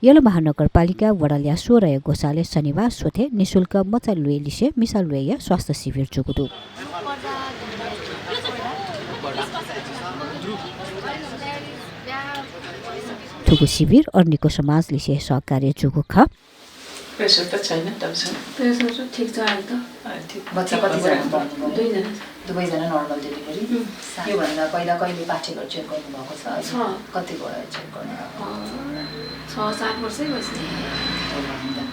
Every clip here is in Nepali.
यलो महानगरपालिका वडाल्या 16 गोसाले शनिबार सोथे निशुल्क मचा लुएलिसे मिसा लुएया स्वास्थ्य शिविर जुगुदु थुगु शिविर अर्निको समाज लिसे सहकार्य जुगु ख प्रेसर त छैन तबसम्म प्रेसर चाहिँ ठिक छ अहिले त ठिक बच्चा कतिजना भन्नुभयो दुईजना दुवैजना नर्मल डेलिभरी यो भन्दा पहिला कहिले पाठेघर चेक गर्नु भएको छ कति भयो चेक गर्नु 6-7 वर्षै भइसक्यो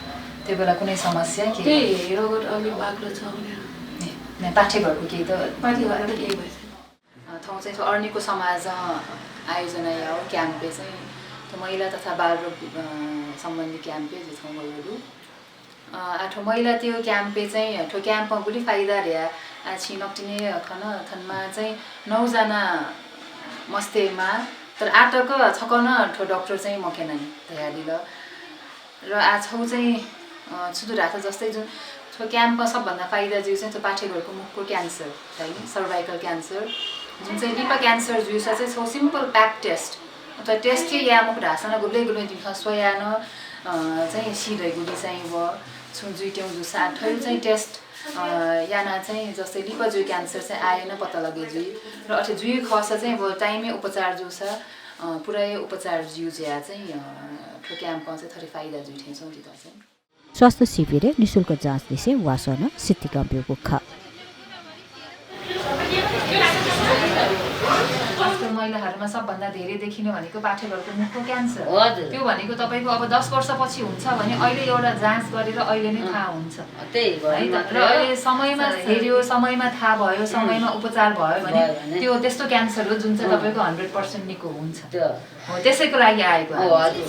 त्यो बेला कुनै समस्या के त्यही रगत अलि बाक्लो छ भने पाठेघरको केही त पाठेघरको केही भएछ ठाउँ चाहिँ अर्निको समाज आयोजना या हो क्याम्पे चाहिँ त्यो महिला तथा बाल रोग सम्बन्धी क्याम्पे ठाउँहरू आठो महिला त्यो क्याम्पे चाहिँ ठो क्याम्पमा बुढी फाइदा रे छिनक्टिने खन थनमा चाहिँ 9 जना मस्तेमा तर आटक छकन ठो डाक्टर चाहिँ मकेन नि तयारी ल र आछौ चाहिँ छुदुर हात जस्तै जुन ठो क्याम्पमा सबभन्दा फाइदा जिउ चाहिँ त्यो पाठेघरको मुखको क्यान्सर हैन सर्भाइकल क्यान्सर जुन चाहिँ लिपा क्यान्सर जुस चाहिँ छौ सिम्पल प्याक टेस्ट अथवा टेस्ट चाहिँ या मुख ढासन गुब्ले गुब्ले दिन सोयान चाहिँ सिधै गुडी चाहिँ व छुजुइट्याउ जु साठहरू चाहिँ टेस्ट याना चाहिँ जस्तै लिपा जुइ क्यान्सर चाहिँ आएन पत्ता लगे जुइ र अथे जुइ खस चाहिँ अब टाइमै उपचार जो छ पुरै उपचार जिउ ज्या चाहिँ ठो क्याम्पमा चाहिँ थोरै फाइदा जुइ ठेन्छौँ दिदा चाहिँ स्वास्थ्य शिविरले निशुल्क जाँच दिसे वासन सिद्धिकम्प्युको ख महिलाहरूमा सबभन्दा धेरै देखिने भनेको पाठेघरको मुखको क्यान्सर त्यो भनेको तपाईको अब 10 वर्षपछि हुन्छ भने अहिले एउटा जाँच गरेर अहिले नै थाहा हुन्छ त्यही है त र अहिले समयमा हेर्यो समयमा थाहा भयो समयमा उपचार भयो भने त्यो त्यस्तो क्यान्सर हो जुन चाहिँ तपाईको 100% निको हुन्छ हो त्यसैको लागि आएको हो हजुर